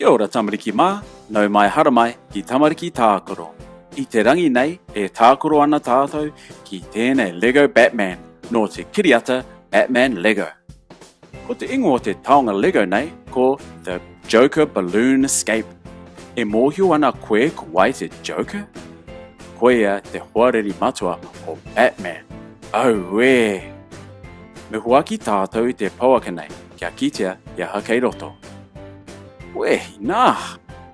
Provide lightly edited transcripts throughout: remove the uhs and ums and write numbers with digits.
Kia ora tamariki mā, nau mai haramai ki Tamariki Tākaro. I te rangi nei e tākaro ana tātou ki tēnei Lego Batman nō te kiriata Batman Lego. Ko te ingoa o te taonga Lego nei ko The Joker Balloon Escape. E mōhio ana koe ko wai te Joker? Koia te hoariri matua o Batman. Auē! Me huaki tātou i te pouaka nei kia kitea he aha kei roto. Wehi nā!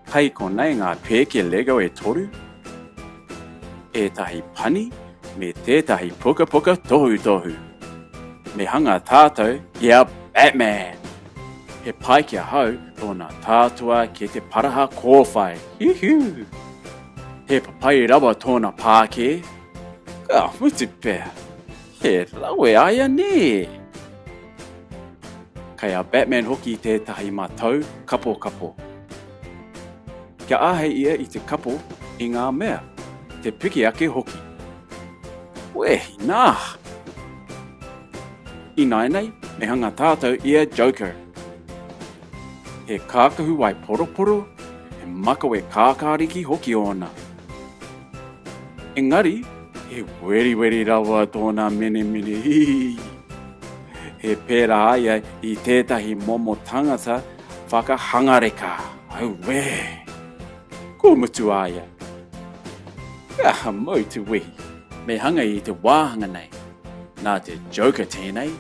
Kei konei ngā pēke Lego e toru, ētahi pani me tētahi pukapuka tohutohu. Me hanga tātou i a Batman! He pai ki ahau tōna tātua ki te paraha kōwhai. Hiu! He papai rawa tōna pākē. Ka mutu pea. He rawe a ia nē! Kei a Batman hoki tētahi matau kapokapo. Kia āhei ia i te kapo i ngā mea, te piki ake hoki. Wehi nā! Ināianei, me hanga tātou i a Joker. He kākahu waiporoporo, he makawe kākāriki hoki ōna. Engari, he weriweri rawa tōna menemene, hī! He pērā a ia i tētahi momo tangata whakahangareka. Auē! Kua mutu a ia. Ka mau te wehi. Me hanga i te wāhanga nei. Nā te Joker tēnei.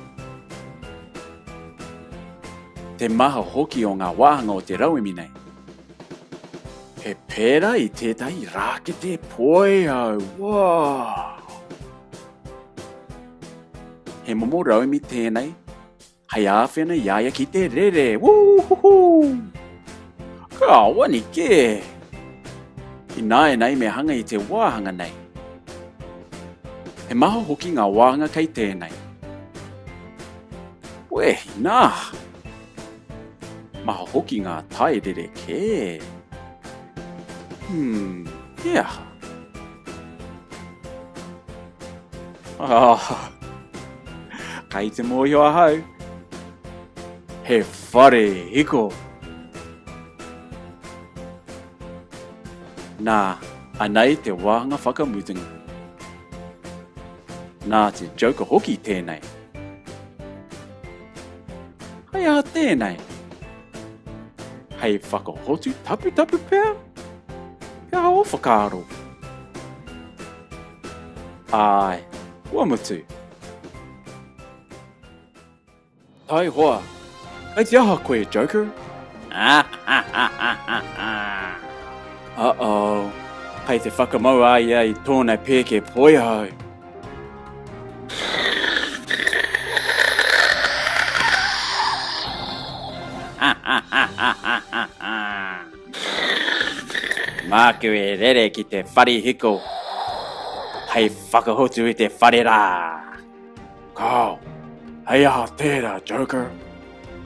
Te maha hoki o ngā wāhanga o te rauemi nei. He pērā i tētahi rākete poiau. Wow! He momo rauemi tēnei hei āwhina i a ia ki te rere. Woo-hoo-hoo! Ka wani kē! Ināianei me hanga i te wāhanga nei. He maha hoki ngā wāhanga kei tēnei. Wehi nā! Maha hoki ngā tae rerekē. Hmm, he aha? Oh, kai te mōhio ahau. He whare hiko. Nā, anei te wāhanga whakamutunga. Nā te Joker hoki tēnei. Hei aha tēnei? Hei whakahotu taputapu pea? He aha ō whakaaro? Āe, kua mutu. Taihoa, kei te aha koe, Joker? Uh-oh, kei te whakamau a ia i tōna pēke poihau. Māku e rere ki te whare hiko hei whakahotu i te whare rā. Kāo, hei aha tērā, Joker?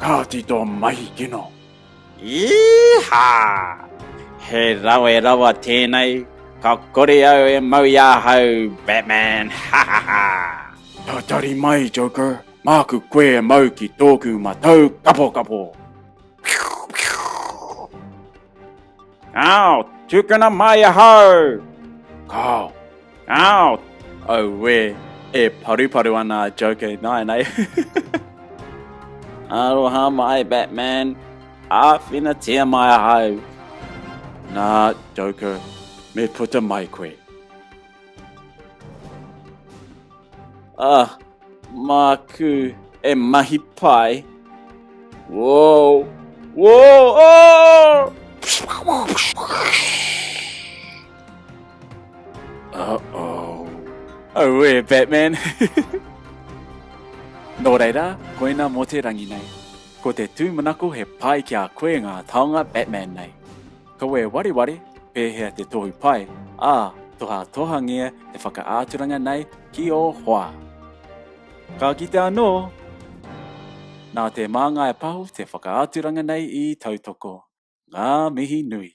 Kāti tō mahi kino. Īhā! He rawe rawa tēnei, ka kore au e mau i ahau, Batman, ha ha ha! Tatari mai, Joker, māku koe e mau ki tōku matau kapokapo! Kāo, tukuna mai ahau! Kāo, kāo! Auē, e paruparu ana a Joker ināianei. Aroha mai, Batman. Āwhinatia mai ahau. Nā, Joker, me puta mai koe. Ah, māku e mahi pai. Whoa! Whoa! Oh! Uh-oh. Auē, Batman. Nō reira, koina mō te rangi nei. Ko te tūmanako he pai ki a koe ngā taonga Batman nei. Kaua e wareware, pēhea te tohu pai, ā, tohatohangia te whakaaturanga nei ki ō hoa. Ka kite anō! Nā Te Māngai Paho te whakaaturanga nei i tautoko. Ngā mihi nui!